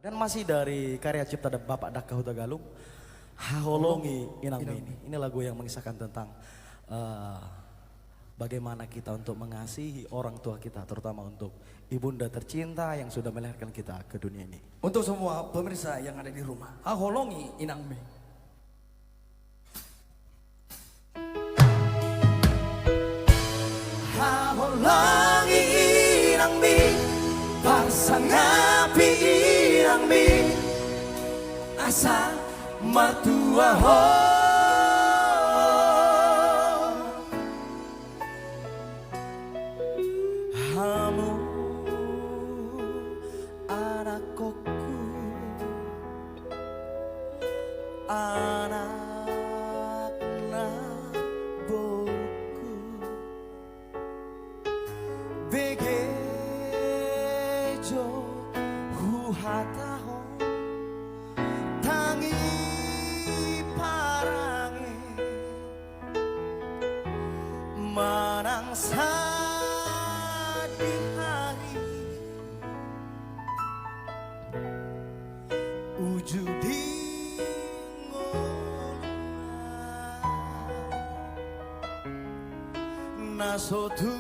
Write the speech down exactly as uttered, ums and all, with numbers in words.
Dan masih dari karya cipta da-, Bapak Dangka Hutagalung, Haholongi Inangmi. Ini lagu yang mengisahkan tentang, eh, bagaimana kita untuk mengasihi orang tua kita, terutama untuk ibunda tercinta yang sudah melahirkan kita ke dunia ini. Untuk semua pemirsa yang ada di rumah, Haholongi Inangmi. Haholongi inangmi, parsangapi inangmi, asa martua ho. Hamu anakkonku, anak na borungku, bege jo huhatahon, tangi parange manang sadihari, uju di ngoluna na so tu